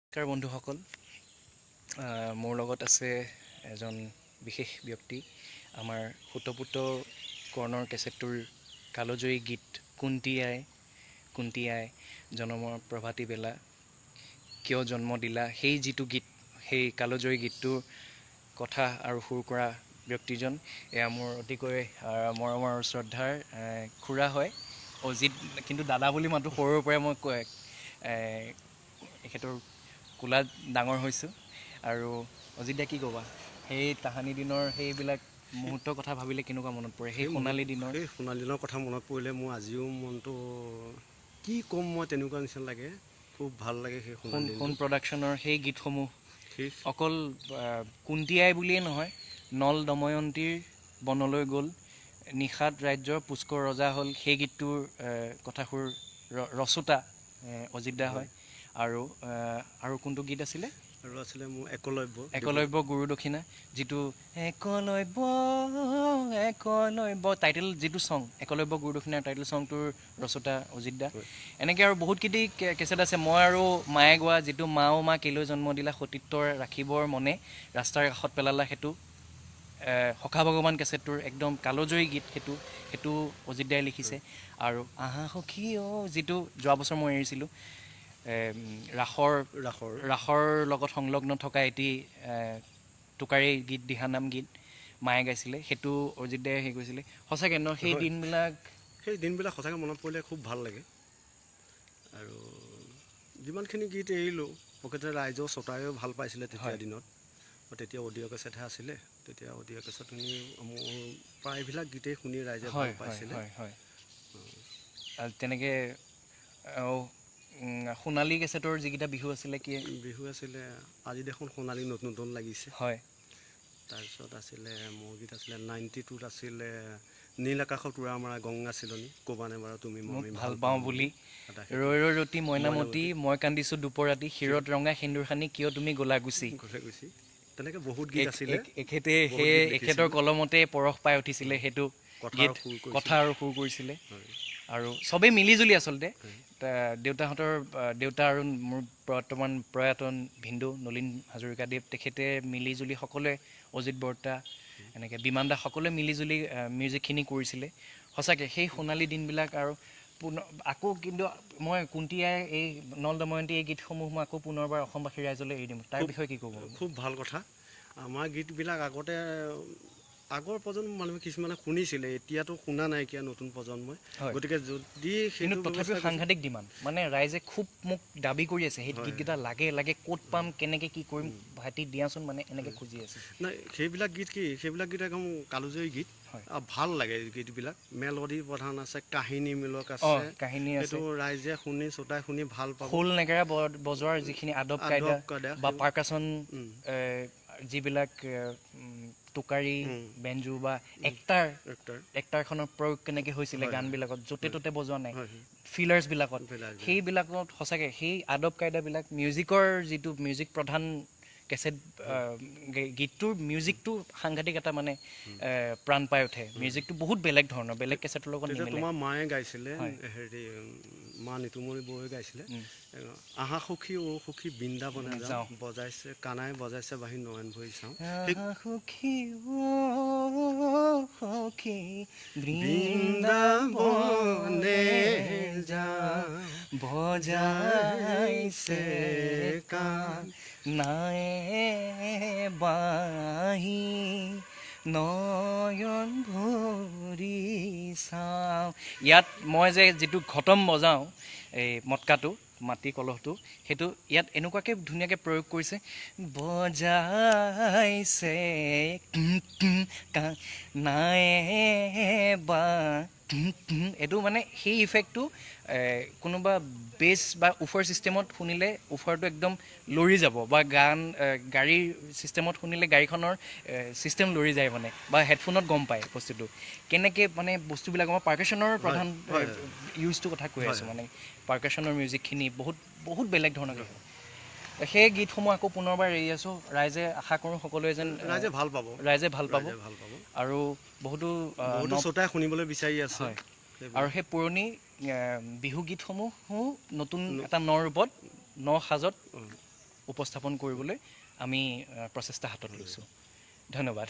নমস্কাৰ বন্ধুসকল, মোৰ লগত আছে এজন বিশেষ ব্যক্তি, আমাৰ সুতপুত কৰ্ণৰ কেছেটটোৰ কালজয়ী গীত কুন্তী আই কুন্তী আই জনমৰ প্ৰভাতী বেলা কিয় জন্ম দিলা, সেই যিটো গীত, সেই কালজয়ী গীতটোৰ কথা আৰু সুৰ কৰা ব্যক্তিজন এয়া মোৰ অতিকৈ মৰমৰ আৰু শ্ৰদ্ধাৰ খুৰা হয় অজিত, কিন্তু দাদা বুলি মাতো। সৰুৰ পৰাই মই এখেতৰ কোলাত ডাঙৰ হৈছোঁ। আৰু অজিত দা, কি ক'বা, সেই তাহানি দিনৰ সেইবিলাক মুহূৰ্তৰ কথা ভাবিলে কেনেকুৱা মনত পৰে, সেই সোণালী দিনৰ? সেই সোণালী দিনৰ কথা মনত পৰিলে মোৰ আজিও মনটো কি ক'ম মই, তেনেকুৱা নিচিনা লাগে। খুব ভাল লাগে সেই সোণালী সোণ প্ৰডাকশ্যনৰ সেই গীতসমূহ। সেই অকল কুন্তীয়াই বুলিয়েই নহয়, নল দময়ন্তীৰ বনলৈ গ'ল, নিষাদ ৰাজ্যৰ পুষ্কৰ ৰজা হ'ল, সেই গীতটোৰ কথাসুৰ ৰচোতা অজিত দা হয়। আৰু আৰু কোনটো গীত আছিলে? আৰু আছিলে মোৰ একলব্য, একলব্য গুৰু দক্ষিণা, যিটো একলব্য একলব্য টাইটেল যিটো ছং, একলব্য গুৰু দক্ষিণাৰ টাইটেল ছংটোৰ ৰচোতা অজিত দা। এনেকৈ আৰু বহুতকেইটি কেছেট আছে। মই আৰু মায়ে গোৱা যিটো মা অ' মা কেলৈ জন্ম দিলা সতীত্বৰ ৰাখিবৰ মনে ৰাস্তাৰ কাষত পেলালা, সেইটো সখা ভগৱান কেছেটটোৰ একদম কালজয়ী গীত, সেইটো অজিত দাই লিখিছে। আৰু আহা সখী অ' যিটো যোৱা বছৰ মই এৰিছিলোঁ, ৰাসৰ ৰাসৰ ৰাসৰ লগত সংলগ্ন থকা এটি টোকাৰী গীত, দিহানাম গীত মায়ে গাইছিলে, সেইটো অজিত দাই হেৰি কৰিছিলে। সঁচাকৈ ন, সেই দিনবিলাক, সেই দিনবিলাক সঁচাকৈ মনত পৰিলে খুব ভাল লাগে। আৰু যিমানখিনি গীত এৰিলোঁ, প্ৰকৃততে ৰাইজেও শ্ৰোতায়ো ভাল পাইছিলে তেতিয়া দিনত। তেতিয়া অডিঅ' কেছেটহে আছিলে, তেতিয়া অডিঅ' কেছেট শুনি মোৰ প্ৰায়বিলাক গীতেই শুনি ৰাইজে ভাল পাইছিলে। হয়, তেনেকৈ সোণালী কেছেটৰ যিকেইটা বিহু আছিলে, কি বিহু আছিলে, আজি দেখোন সোণালী নতুন নতুন লাগিছে। হয়। তাৰপিছত আছিলে মোৰ গীত আছিলে 92ত আছিলে নীল আকাশত উৰা মৰা গংগা চিলনী, ক'বানে বাৰু তুমি মোক ভাল পাওঁ বুলি, ৰৈ ৰৈ ৰতি মইনামতী, মই কান্দিছোঁ দুপৰাতি, শিৰত ৰঙা সেন্দুৰ সানি কিয় তুমি গ'লা গুচি, গ'লা গুচি, তেনেকৈ বহুত গীত আছিলে। এখেতে সেই এখেতৰ কলমতে পৰশ পাই উঠিছিলে সেইটো গীত, কথা আৰু সুৰ কৰিছিলে। আৰু চবেই মিলিজুলি আচলতে দেউতাহঁতৰ, দেউতা আৰু মোৰ বৰ্তমান প্ৰয়াতন ভিন্দু নলিন হাজৰিকাদেৱ, তেখেতে মিলিজুলি সকলোৱে, অজিত বৰ্তা, এনেকৈ বিমান দা, সকলোৱে মিলিজুলি মিউজিকখিনি কৰিছিলে। সঁচাকৈ সেই সোণালী দিনবিলাক আৰু পুনৰ আকৌ, কিন্তু মই কুন্তীয়াই এই নল দময়ন্তী এই গীতসমূহ মই আকৌ পুনৰবাৰ অসমবাসী ৰাইজলৈ এৰি দিম, তাৰ বিষয়ে কি ক'ব? খুব ভাল কথা। আমাৰ গীতবিলাক আগতে আগৰ প্ৰজন্ম মানুহে কিছুমানে শুনিছিলে, এতিয়াতো শুনা নাইকিয়া নতুন প্ৰজন্মই। গতিকে যদি কিন্তু তথাপিও সাংঘাতিক ডিমাণ্ড, মানে ৰাইজে খুব মোক দাবী কৰি আছে, সেই গীতকেইটা লাগে লাগে, ক'ত পাম, কেনেকৈ কি কৰিম, ভাইটি দিয়াচোন, মানে এনেকৈ খুজি আছে। নাই, সেইবিলাক গীত কি, সেইবিলাক গীত একদম কালজয়ী গীত, ভাল লাগে গীতবিলাক। মেলডি প্ৰধান আছে, কাহিনীমূলক আছে, কাহিনী আছে, সেইটো ৰাইজে শুনি, শ্ৰোতাই শুনি ভাল পাব। খোল নেগেৰা বজোৱাৰ যিখিনি আদব কায়দা বা পাৰ্কাশ্যন, যিবিলাক টোকাৰী, বেঞ্জু বা একটাৰ, একটাৰখনৰ প্ৰয়োগ কেনেকৈ হৈছিলে গানবিলাকত, য'তে ত'তে বজোৱা নাই, ফিলাৰ্ছবিলাকত, সেইবিলাকত সঁচাকৈ সেই আদব কায়দাবিলাক, মিউজিকৰ যিটো মিউজিক প্ৰধান কেছেট গীতটোৰ মিউজিকটো সাংঘাতিক এটা মানে প্ৰাণ পাই উঠে। মিউজিকটো বহুত বেলেগ ধৰণৰ, বেলেগ কেছেটৰ লগত নিমিলে। তোমাৰ মায়ে গাইছিলে, হেৰি মা নিতুমণি বৌয়ে গাইছিলে, আহা সখী অ সখী বৃন্দাবনে যাওঁ, বজাইছে কানাই বজাইছে বাঁহী নয়ন ভৰি চাওঁ, সখী অ সখী বৃন্দাবনে যাওঁ, বজাইছে কানাই বাঁহী নয়ন ভৰি চাওঁ। ইয়াত মই যে যিটো ঘটম বজাওঁ, এই মটকাটো, মাটি কলহটো, সেইটো ইয়াত এনেকুৱাকৈ ধুনীয়াকৈ প্ৰয়োগ কৰিছে, বজাইছে নাই বা, এইটো মানে সেই ইফেক্টটো কোনোবা বেছ বা উফাৰ ছিষ্টেমত শুনিলে উফাৰটো একদম লৰি যাব, বা গান গাড়ীৰ ছিষ্টেমত শুনিলে গাড়ীখনৰ ছিষ্টেম লৰি যায় মানে, বা হেডফোনত গম পায় বস্তুটো কেনেকৈ, মানে বস্তুবিলাক। মই পাৰ্কাশ্যনৰ প্ৰধান ইউজটোৰ কথা কৈ আছোঁ, মানে পাৰ্কাশ্যনৰ মিউজিকখিনি বহুত বহুত বেলেগ ধৰণৰ। সেই গীতসমূহ আকৌ পুনৰবাৰ এৰি আছোঁ, ৰাইজে আশা কৰোঁ সকলোৱে যেন ৰাইজে ভাল পাব, ৰাইজে ভাল পাব। আৰু বহুতো শ্ৰোতাই শুনিবলৈ বিচাৰি আছে। আৰু সেই পুৰণি বিহু গীতসমূহো নতুন এটা ন ৰূপত, ন সাজত উপস্থাপন কৰিবলৈ আমি প্ৰচেষ্টা হাতত লৈছোঁ। ধন্যবাদ।